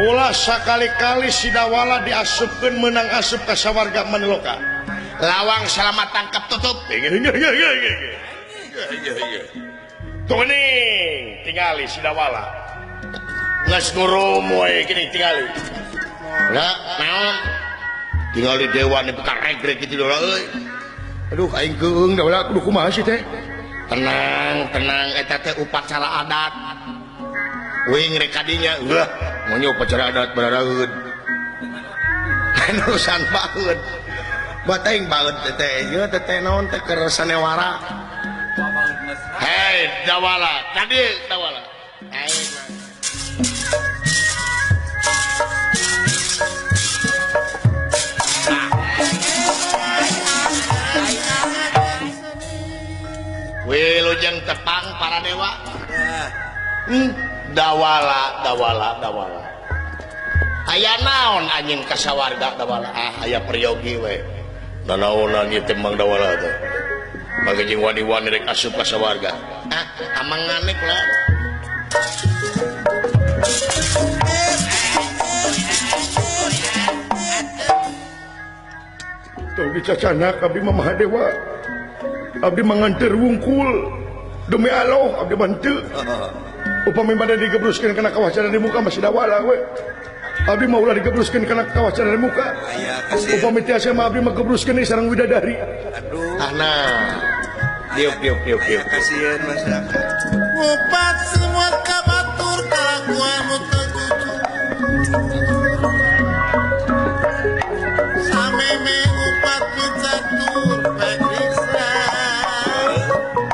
Ulah sakali-kali si Dawala diasupkeun meunang asup ka sawarga Maniloka. Lawang salamat tangkap tutup. Tuning tingali si Dawala. Geus ngurumoy gini tingali. Lah, naon? Tingali dewa ni buka regrek kitu euy. Aduh aing keung Dawala kudu kumaha sih teh? Tenang, tenang eta teh upacara adat. Wing rek kadinya, wah, monya upacara adat bararaeun. Urusan baeud. Buat aing baeud teh ieu teh naon teh keur sanewara. Hei, Dawala, tadi Dawala. Aing wilujeng tepang para dewa. Dawala, Dawala, Dawala. Aya naon anjing ka sawarga Dawala? Ah, aya peryogi we. Nanaonan ieu teh Mang Dawala teh. Mangga jeung wani-wani rek asup ka sawarga. Ah, amangane kula. Tong dicacanak abdi mah Mahadewa. Abdi manganteur wungkul. Demi Allah abdi mah henteu. Upami bade digebruskeun kana kawah di muka masih Dawala we. Abdi mah ulah digebruskeun kana kawah di muka. Upami tiasa mah abdi mah gebruskeun sareng widadari. Aduh. Ah nah. Diuk diuk diuk diuk. Kasihan masyarakat. Ngupat semua kabatur kalakuanmu teu jujur. Sameme ngupat picatur pekriksa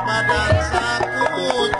badan sakujur.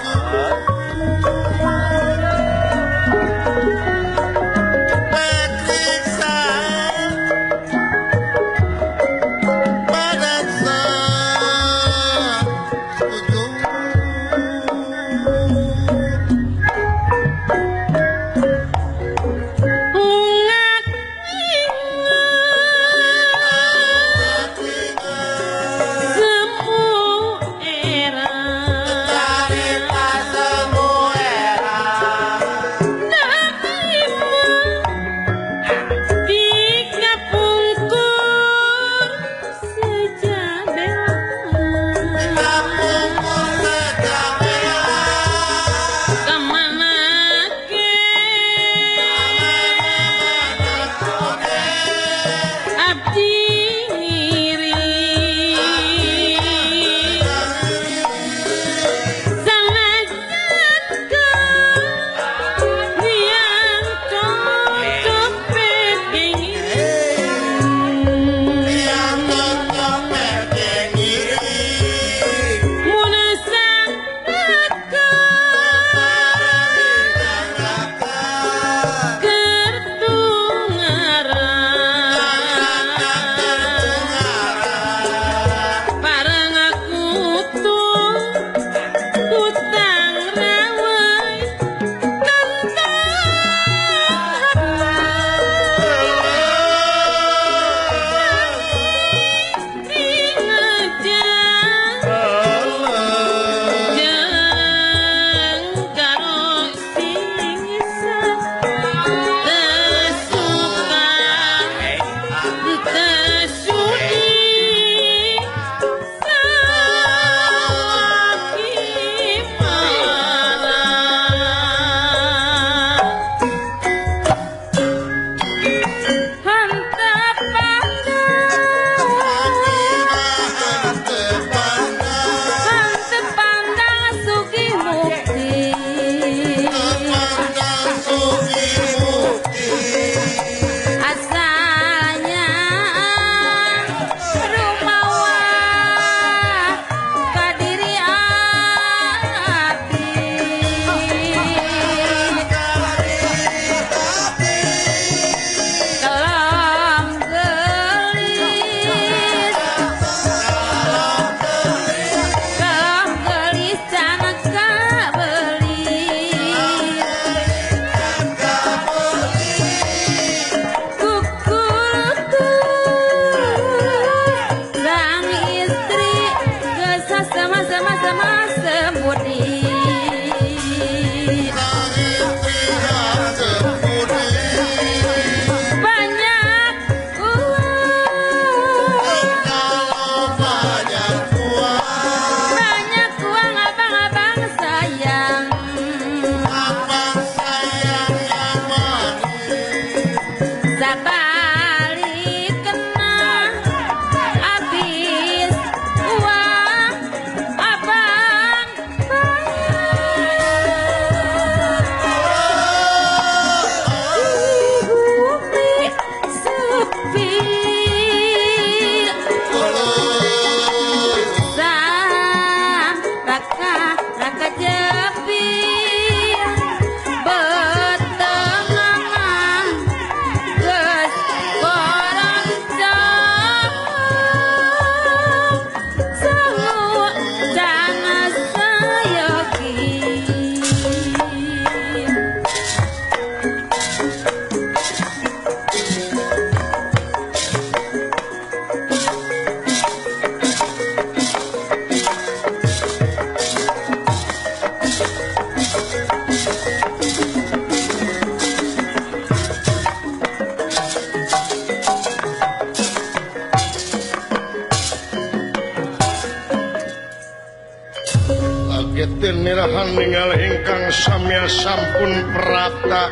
Nirahan ninggal ingkang samya sampun prapta.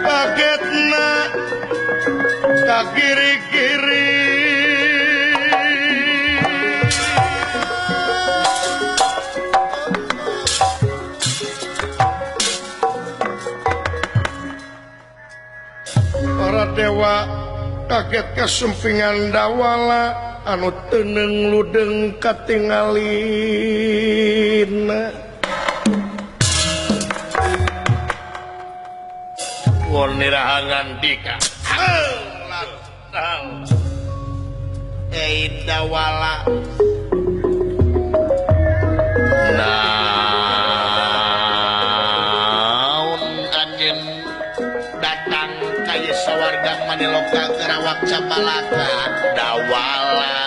Kagetna kakiri-kiri para dewa kaget kasumpingan dawala anu teneng ludeng katingalina. Won nirahangan dika. Dawala. Naon anjeun datang ka ieu sawarga Maniloka Kerawak Camalaka dawala.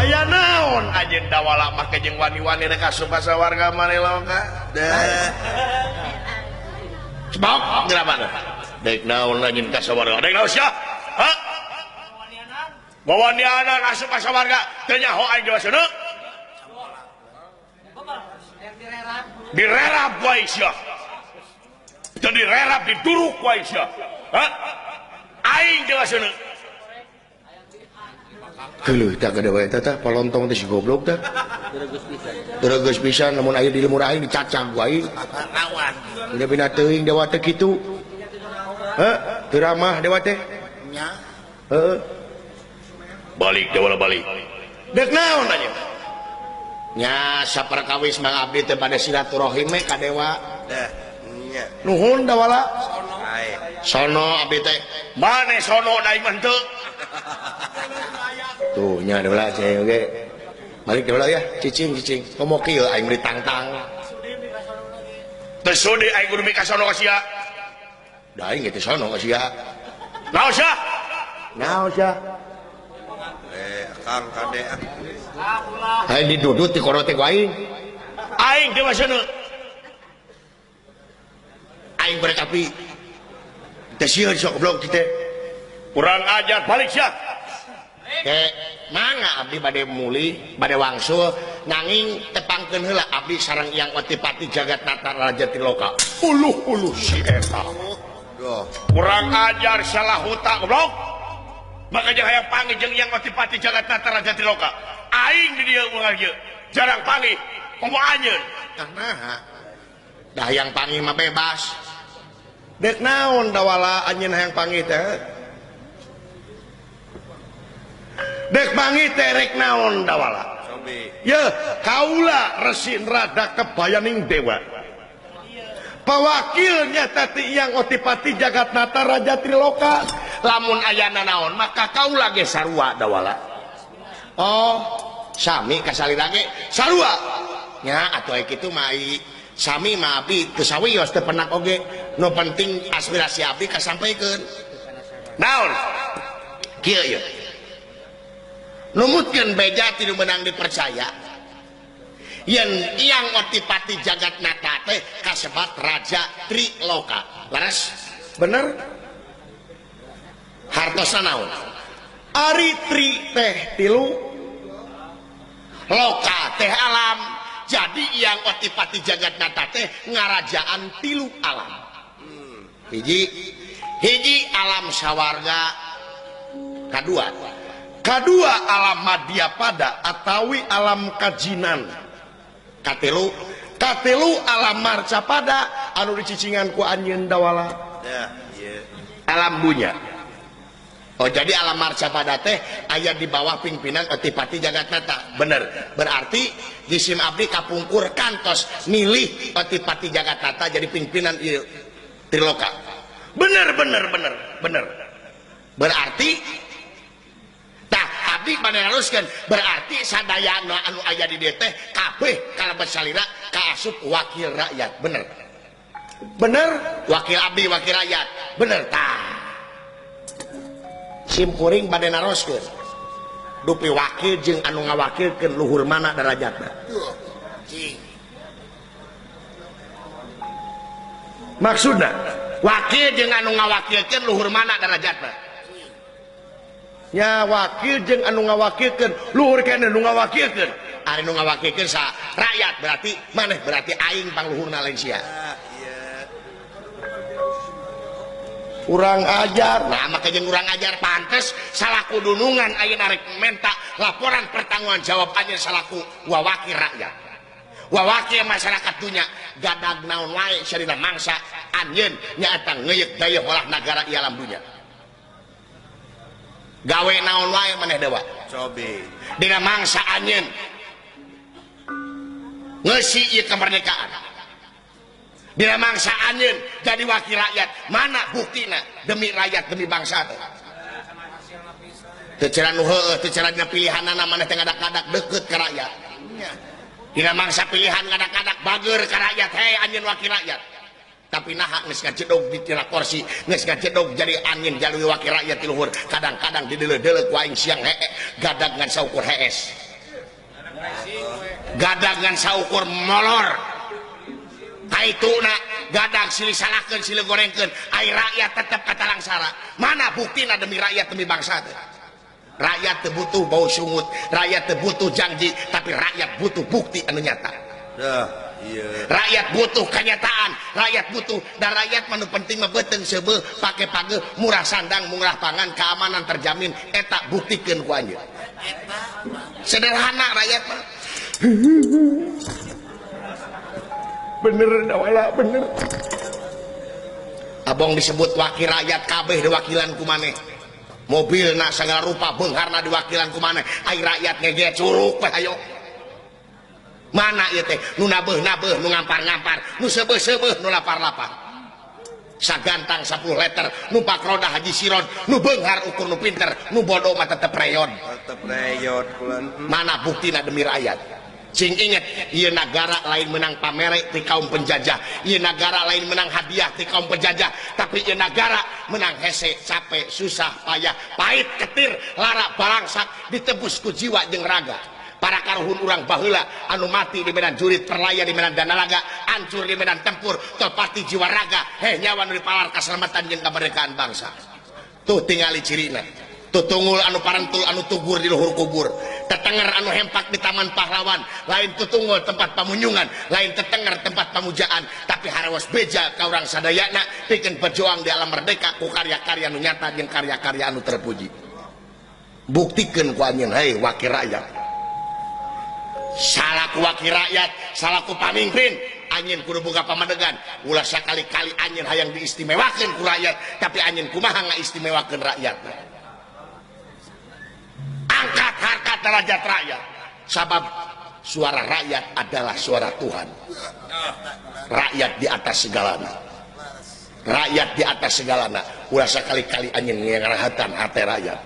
Aya naon anjeun dawala make jeung wani-wani rek asup ka sawarga Maniloka? Sebab geura mana? Dek naon anjeun ka sawarga? Dek naon sia? Ha? Wawanianan asup ka sawarga teu nyaho aing dewa seuneu. Direrap wae sia. Teu direrap diduruk wae sia. Ha? Aing dewa seuneu. Geuleuh tah gede wae tah palontong teh si goblok tah. Geus pisan lamun aya di lemur aing dicacag ku aing. Lawan. Udah bina teuing dewa teh kitu. Heuh, teu ramah dewa teh. Nya. Heuh. Balik dewa balik. Dek naon anjeun? Nya saperkawis Mang Abdi teh bade silaturahim we ka dewa. Dah, nya. Nuhun dawala. Sono abdi teh. Mane sono da aing mah henteu. Tuh nya dewa ceng oge. Balik dewa ya, cicing cicing. Komo kieu aing meuli tangtang. Teu sudi aing kudu mika sono ka sia. Da aing ge teu sono ka sia. Naon sia? Naon sia? Kang kade. Aing didudut ti koro teh ku aing. Aing dewa seuneu. Aing korek api. Teu sieun sok goblok teh. Kurang ajar balik sia. Ke mangga abdi bade mulih, bade wangsul nanging tepangkeun heula abdi sareng Yang Otipati Jagat Nata Raja Triloka. Uluh-uluh si eta. Kurang ajar salah huta goblok. Maka jeung hayang panggih jeung Yang Otipati Jagat Nata Raja Triloka. Aing di dieu urang ieu. Jarang panggih, komo anjeun. Tah naha? Da hayang panggih mah bebas. Dek naon dawala anjeun hayang panggih teh? Dek panggih teh rek naon dawala? Yeuh, kaula Resi Rada kebayaning dewa. Pawakilnya tadi Yang Otipati Jagat Nata Raja Triloka. Lamun ayana naon maka kaula ge sarua dawala. Oh, sami kasalira ge sarua. Nya atuh aya kitu mah sami mah abdi teu sawios teu penak oge. Nu penting aspirasi abdi kasampaikeun. Naon? Kieu ieu. Numutkeun beja ti nu meunang dipercaya. Yen Yang Otipati Jagat Nata teh kasebat Raja Triloka. Leres? Bener? Hartosna naon? Ari tri teh tilu, loka teh alam. Jadi Yang Otipati Jagat Nata teh ngarajaan tilu alam. Hiji, hiji alam sawarga. Kadua, kadua alam madyapada atawi alam kajinan. Katilu, katilu alam marcapada anu dicicingan ku anjeun dawala. Alam dunya. Oh jadi alam marcapada teh aya di bawah pimpinan Otipati Jagat Nata. Bener. Berarti jisim abdi kapungkur kantos milih Otipati Jagat Nata jadi pimpinan ieu Triloka. Bener bener bener bener. Berarti tah abdi maneruskeun berarti sadayana anu aya di dieu teh kabeh kalebet salira kaasup wakil rakyat. Bener. Bener wakil abdi wakil rakyat. Bener tah. Sim kuring bade naroskeun. Dupi wakil jeung anu ngawakilkeun luhur mana derajatna. Maksudna wakil jeung anu ngawakilkeun luhur mana derajatna. Nya wakil jeung anu ngawakilkeun luhur keneh nu ngawakilkeun. Ari nu ngawakilkeun sa rakyat berarti maneh berarti aing pangluhurna lain sia. Urang ajar, nah maka jeung urang ajar pantes salaku dunungan ayeuna rek menta laporan pertanggungan jawab anjeun salaku wawakil rakyat. Wawakil masyarakat dunya gadag naon wae sarina mangsa anjeun nyaeta ngeuyeuk daya olah nagara ieu alam dunya. Gawe naon wae maneh dewa. Cobi. Dina mangsa anjeun ngeusi ieu kemerdekaan. Dina mangsa anjeun jadi wakil rakyat, mana buktina demi rakyat demi bangsa teh. Teu cara nu heueuh, teu cara dina pilihanana maneh teh ngadak-ngadak deukeut ka rakyat. Dina mangsa pilihan ngadak-ngadak bager ka rakyat, hei anjeun wakil rakyat. Tapi naha geus ngajedog di tina kursi, geus ngajedog jadi anjeun jalui wakil rakyat ti luhur. Kadang-kadang dideuleu-deuleu ku aing siang hee, gadag ngan saukur hees. Gadag ngan saukur molor. Kaituna gadag silih salahkeun silih gorengkeun ai rakyat tetep katalangsara. Mana buktina demi rakyat demi bangsa teh? Rakyat teu butuh bau sungut, rakyat teu butuh janji, tapi rakyat butuh bukti anu nyata. Iya. Rakyat butuh kenyataan, rakyat butuh dan rakyat mah nu penting mah beuteung seubeuh, pake pageuh, murah sandang, murah pangan, keamanan terjamin, eta buktikeun ku anjeun. Sederhana rakyat mah. Bener dawala bener. Abong disebut wakil rakyat kabeh diwakilan ku maneh. Mobilna sagala rupa beungharna diwakilan ku maneh. Ai rakyat ngege curuk we ayo. Mana ieu teh nu nabeuh-nabeuh nu ngampar-ngampar, nu seubeuh-seubeuh nu lapar-lapar. Sagantang 10 liter, numpak roda haji siron, nu beunghar ukur nu pinter, nu bodoh mah tetep reyon. Tetep reyon kulan. Mana buktina demi rakyat? Sing inget, ieu nagara lain menang pamere ti kaum penjajah, ieu nagara lain menang hadiah ti kaum penjajah, tapi ieu nagara menang hese, capek, susah, payah, pahit, ketir, lara, balangsak, ditebus ku jiwa jeung raga. Para karuhun urang baheula anu mati di medan jurit, perlaya di medan danalaga, hancur di medan tempur, tepati jiwa raga, heh nyawa nu dipalar kaselamatan jeung kemerdekaan bangsa. Tuh tingali cirina. Tutungul anu parentul anu tugur di luhur kubur, tetenger anu hempak di taman pahlawan, lain tutungul tempat pamunyungan, lain tetenger tempat pamujaan, tapi harawas beja ka urang sadayana pikeun berjuang di alam merdeka ku karya-karya anu nyata jeung karya-karya anu terpuji. Buktikeun ku anjeun hei wakil rakyat. Salaku wakil rakyat, salaku pamimpin, anjeun kudu boga pamadegan. Ulah sakali-kali anjeun hayang diistimewakeun ku rakyat, tapi anjeun kumaha ngaistimewakeun rakyat. Angkat harkat derajat rakyat, sabab suara rakyat adalah suara Tuhan. Rakyat di atas segalana, rakyat di atas segalana. Ulah sakali-kali anjeun ngarahatan hate rakyat,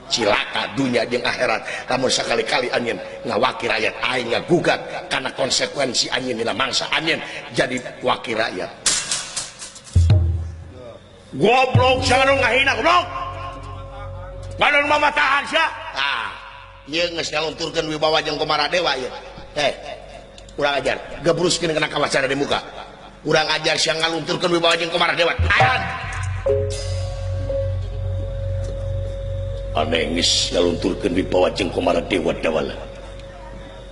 cilaka dunia jeung akhirat. Lamun sakali-kali anjeun ngawakil rakyat, aing ngagugat karena konsekuensi anjeun dina mangsa anjeun jadi wakil rakyat. Goblok sia nu ngahina goblok. Ngadon mamatahan sia. Ah, ieu geus ngalunturkeun wibawa jeung Komara Dewa ieu. Heh. Urang ajar, gebruskeun kana kawasana di muka. Urang ajar sia ngalunturkeun wibawa jeung Komara Dewa. Ayan. Aneh geus ngalunturkeun wibawa jeung Komara Dewa dawala.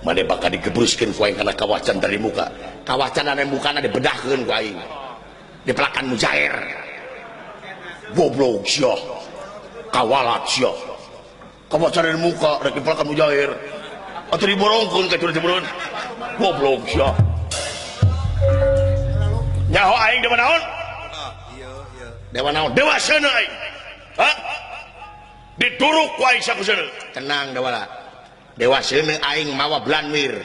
Mane bakal digebruskeun ku aing kana kawacan dari muka. Kawacan anu mukana dibedahkeun ku aing. Dipelakan mujair. Goblok sia. Kawalat sia. Kawacan di muka rek dipelakan mujair. Atuh diborongkeun ka turun-temurun. Goblok sia. Nyaho aing dewa naon? Iya, iya. Dewa naon? Dewa seuneu aing. Hah? Dituruk ku aing sakuseuneu. Tenang dewala. Dewa seuneu aing mawa blanwir.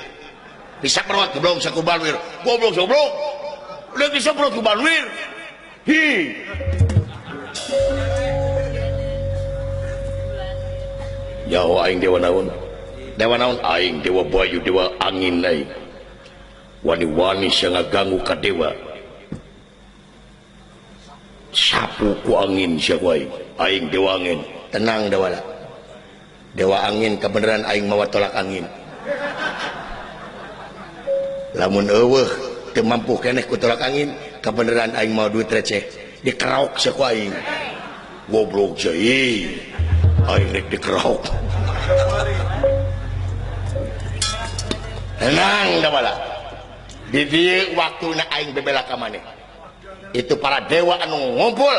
Disaprot goblok saku blanwir. Goblok goblok. Udah disaprot ku blanwir. Hi. Nyaho aing dewa naon? Dewa naon aing dewa bayu dewa angin aing. Wani-wani sia ngaganggu ka dewa. Sapu ku angin sia ku aing. Aing dewa angin. Tenang Dawala. Dewa angin kebenaran aing mawa tolak angin. Lamun eueuh teu mampu keneh ku tolak angin, kebenaran aing mawa duit receh. Dikeraok sia ku aing. Goblok sia ih. Aing rek dikeraok. Tenang Dawala. Di dieu waktuna aing bebela ka maneh. Itu para dewa anu ngumpul.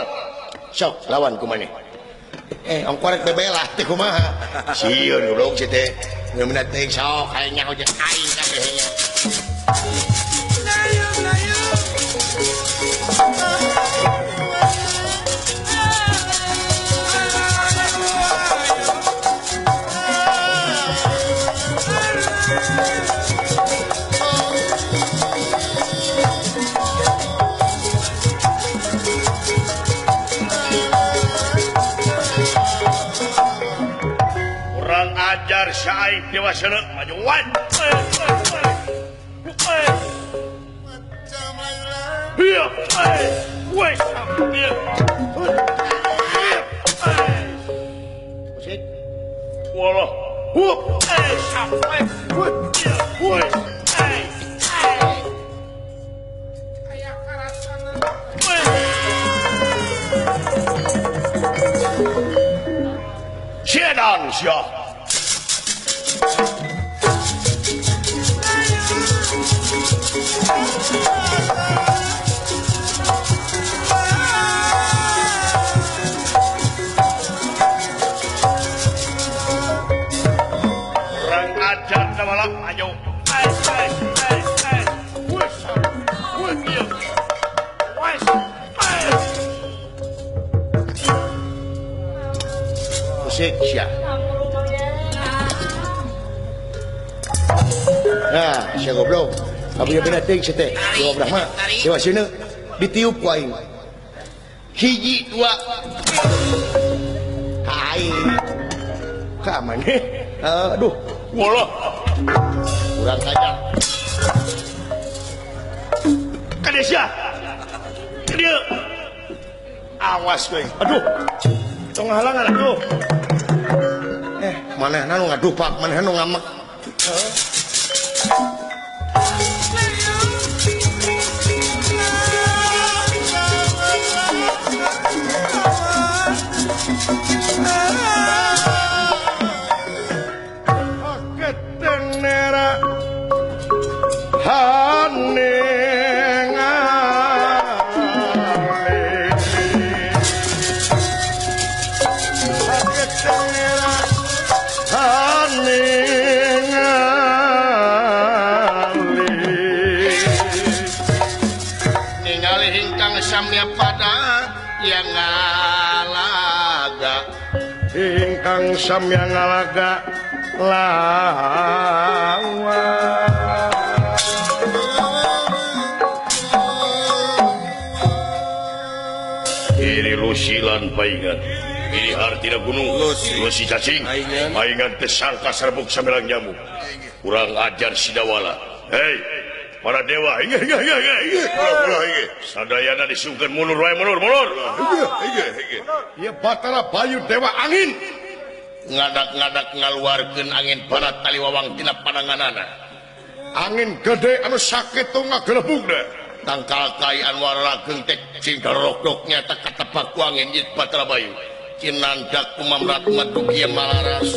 Sok lawan ku maneh. Ongkorek bebela teh kumaha? Sieun goblok si teh. Ngeunah teh sok aing nyaho jeung aing kabeh nya. Ajar syaib dewa sene majuan. Sedan sia. Kurang ajar Dawala, ayo. Musik sia. Nah, sia goblok. Abdi bina teuing sia teh. Dewa Brahma, Dewa Sine ditiup ku aing. Hiji dua. Ka aing. Ka maneh? Aduh, walah. Kurang ajar. Kade sia. Kade. Awas kowe. Aduh. Tong halangan atuh. Manehna nu ngadupak, manehna nu ngamek. Ingkang samya ngalaga lawan Ini lusilan paingan, ini hartina gunung, lusi cacing, paingan tersangka serbuk samelang nyamuk. Kurang ajar Sidawala. Hei, para dewa, inge inge inge inge. Sadayana disungkeun mundur wae, mundur mundur. Inge inge inge. Ieu Batara Bayu Dewa Angin ngadak-ngadak ngaluarkeun angin barat taliwawang tina pananganana. Angin gede anu sakitu ngagelebugna. Tangkal kai anu waralageng teh cing darokdok nyata katebak ku angin ieu Batara Bayu. Cinandak kumamrat madugi malaras.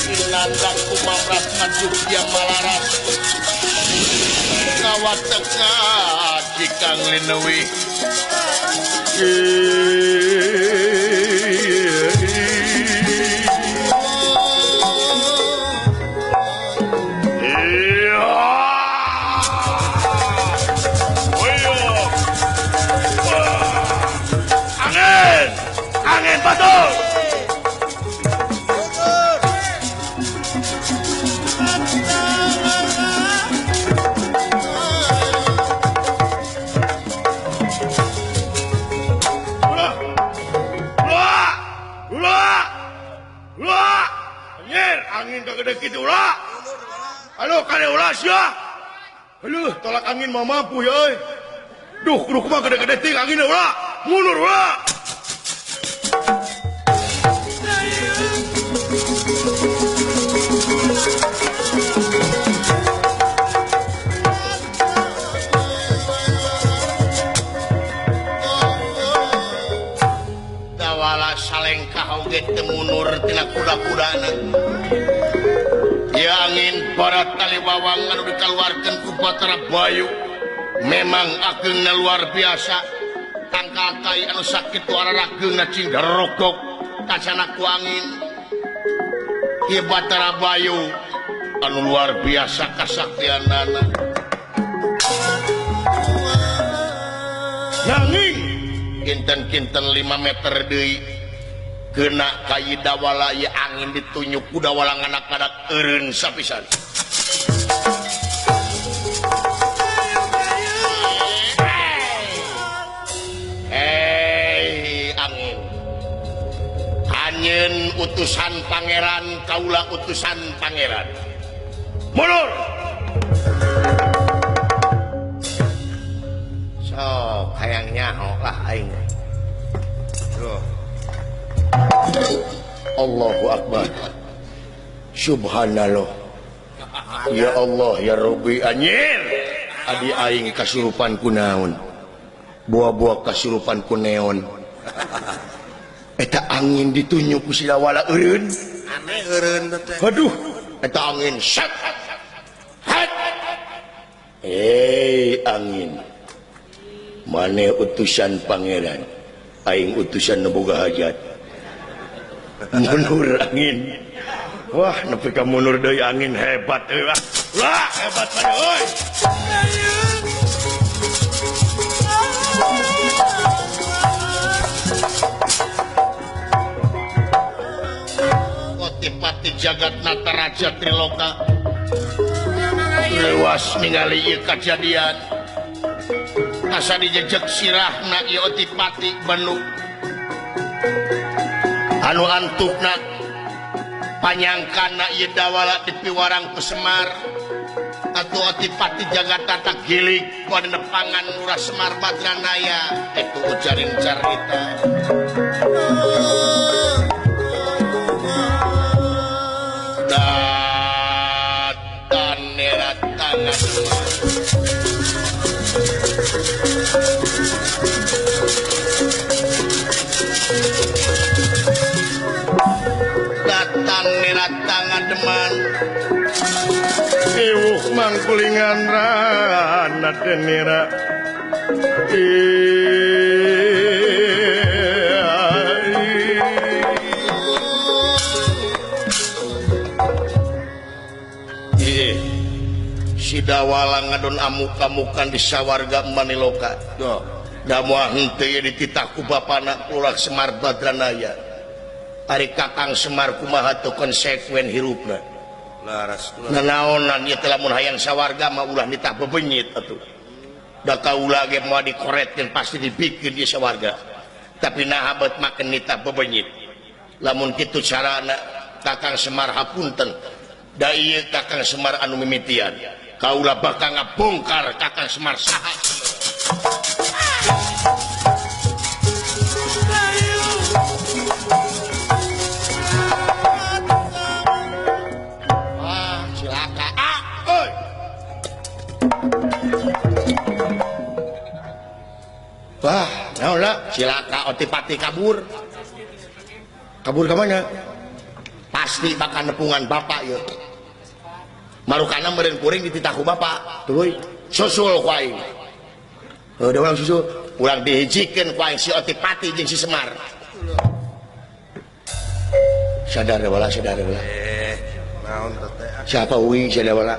Cinandak kumamrat madugi malaras. Kawateka cikang lineuwih. Angin, angin batu. Angin gede gitu ulah. Aduh kade ulah sia. Aduh tolak angin mah mampu ya euy. Duh kudu kumaha gede-gede ting anginna ulah mundur ulah. Dawala salengkah oge teu mundur tina kuda-kudana. Ya angin barat taliwawang anu dikaluarkeun ku Batara Bayu memang ageungna luar biasa. Tangkal kai anu sakitu ararageungna cing rogok kacana ku angin. Ieu Batara Bayu anu luar biasa kasaktianana. Nanging kinten-kinten 5 meter deui kena kai dawala ieu angin ditunyuk ku dawala nganak-nganak eureun sapisan. Hei angin, anjeun utusan pangeran, kaula utusan pangeran. Mundur. Sok hayang nyaho lah aing. Loh. Allahu Akbar. Subhanallah. Ya Allah ya Rabbi anjir. Adi aing kasurupan ku naon? Buah-buah kasurupan ku neon. Eta angin ditunyuk ku Sidawala eureun. Aneh eureun teh. Aduh, eta angin sat. Hat. Angin. Mane utusan pangeran, aing utusan nu boga hajat. Mundur angin. Wah, nepi ka mundur deui angin hebat euy. Wah, hebat maneh euy. Otipati jagat Nataraja Triloka leuwas ningali ieu kajadian. Asa dijejek sirahna ieu Otipati benu anu antukna panyangkana ieu dawala dipiwarang ku Semar. Atuh Otipati jagat tata gilig ku nepangan Lurah Semar Badranaya. Itu ujarin carita. Datan neratangan datan neratangan deman iwuh mangkulingan rana denira. Sidawala ngadon amuk-amukan di sawarga Maniloka. Da moal henteu dititah ku bapana Lurah Semar Badranaya. Ari Kakang Semar kumaha teu konsekuen hirupna. Nanaonan ieu teh lamun hayang sawarga mah ulah nitah bebenyit atuh. Da kaula ge moal dikoretkeun pasti dibikeun di sawarga. Tapi naha beut maken nitah bebenyit. Lamun kitu carana Kakang Semar hapunten. Da ieu Kakang Semar anu mimitian. Kaula bakal ngabongkar Kakang Semar saha. Wah, cilaka. Ah, oi. Wah, naon lah, cilaka Otipati kabur. Kabur ka mana? Pasti bakal nepungan bapak ieu. Marukana meureun kuring dititah ku bapak, tuluy susul ku aing. Heuh, da urang susul, urang dihijikeun ku aing si Otipati jeung si Semar. Sadar wala, sadar wala. Naon teh? Siapa uing sadar wala?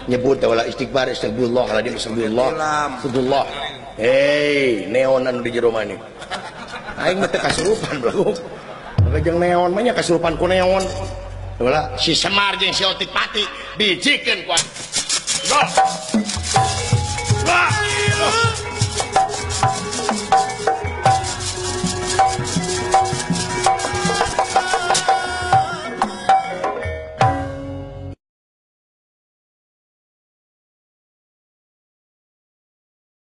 Nyebut wala istighfar, astagfirullahaladzim, astagfirullah. Astagfirullah. Hei, neon anu di jero maneh. Aing mah teu kasurupan belagu. Jeung neon mah nya kasurupan ku neon. Wala si Semar jeung si Otipati dijikeun ku aing. Go. Wah.